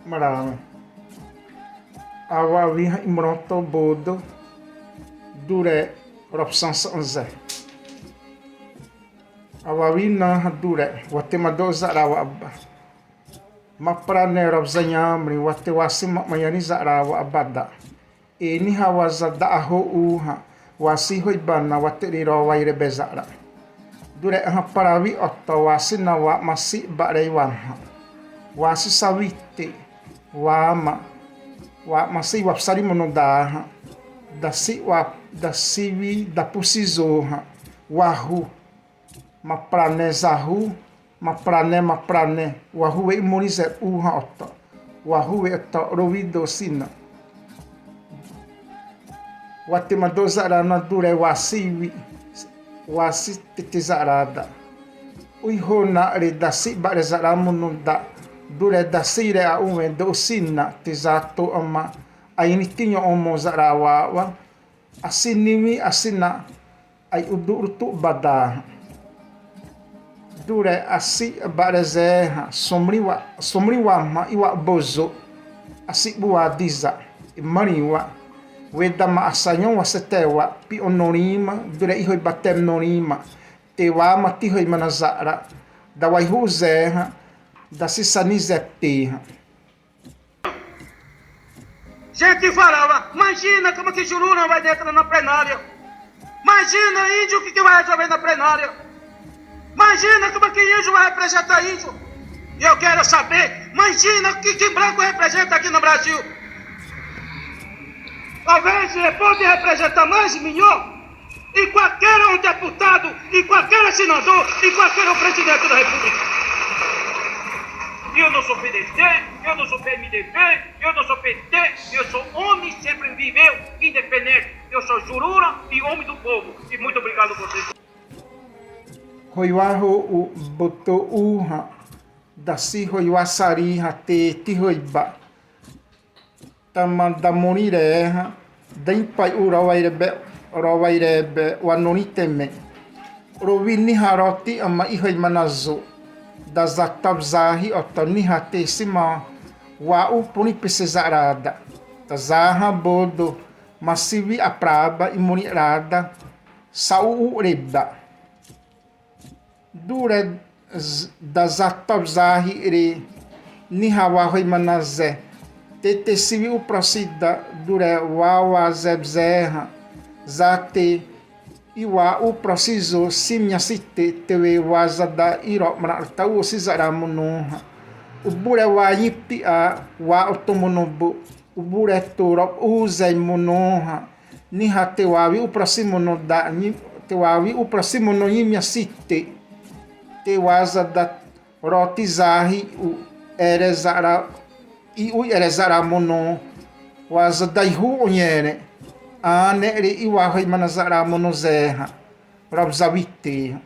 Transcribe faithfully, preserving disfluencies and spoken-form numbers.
Marĩ, awa'awi hã ĩmroto bâdâ, duré robzanhamzé. Awa'awi na hã duré, wa te 'madâ'â za'ra wa'aba. Ma'ãpé ne robzanhamri, wa te wasima 'manharĩ za'ra wa'aba da. E niha wa za da'ahâ u hã, wasihâiba na wa te 're rowairébé za'ra. Duré ãhã parawi oto wasina wamhã si'aba'réi wamhã. Wasi sawite, wama, wamhã si wapsari mono da hã. Dasi wa, dasiwi dapsi zô hã. Wahu. Ma'ãpé ne zahu, ma'ãpé ne, ma'ãpé ne, wahu we imorĩzé u hã oto. Wahu we oto, rowi dâ sina. Wa te 'madâ'â za'ra na duré wasiwi, wasi tete za'ra da. Uihâ na 're dasi'aba'ré za'ra mono da, duré dasiré a'uwẽ dâ sina, te za tô ãma, aini tinho'õmo za'ra wa'aba, asiniwi asina, ai'udu rutu bada hã. Duré asi'aba'rézé hã, sõmri wa, sõmri wamhã iwa'abâ zô. Asi'ubu'u di za, imarĩ wa. Weda ma asanhã wasété wa, pi'õ norĩ ma, duré ihâiba te norĩ ma. Te wama tihâimana za'ra. Dawaihu'uzé hã, dasisanizé te hã. Gente falava, imagina como que Juruna vai entrar na plenária. Imagina índio que, que vai resolver na plenária. Imagina como que índio vai representar índio. E eu quero saber, imagina o que, que branco representa aqui no Brasil. Talvez ele pode representar mais e melhor e qualquer um deputado, e qualquer senador, e qualquer um presidente da República. Eu não sou P D T, eu não sou P M D B, eu não sou P T, eu sou homem, sempre viveu independente. Eu sou Juruna e homem do povo. E muito obrigado a vocês. Hâiwa hã u bâtâ u hã, dasi hâiwa sarina hã te tihâiba. Tãma damorĩ ré hã, da'ĩpai'u rowairébé, rowairébé wa norĩ tẽme. Rowi niha roti ãma ihâimana zô. Dazatobzahi oto niha te sima wa'uprosi pese za'ra da. Tazahã bâdâ, masiwi apraba imorĩ rada, sa'u'u reda. Duré z-, dazatobzahi 're niha wahâimanazé. Te te siwi uprosi da duré wawazébzé hã. Za te iwa'uprosi zô simimnhasi te, te we wazada irob'mara'rata u'âsi za'ra mono hã. Uburé waipi'a wa'oto mono bâ. Uburé tô rob'uzé mono hã. Niha te wawi uprosi mono da, ni-, te wawi uprosi mono nhimimnhasi te. Te wazada rotizahi u 're za'ra, i u 're za'ra mono. Wazada ihu õ nhẽrẽ. Ãne 're iwahâimana za'ra mono zé hã. Rob'zawi te hã.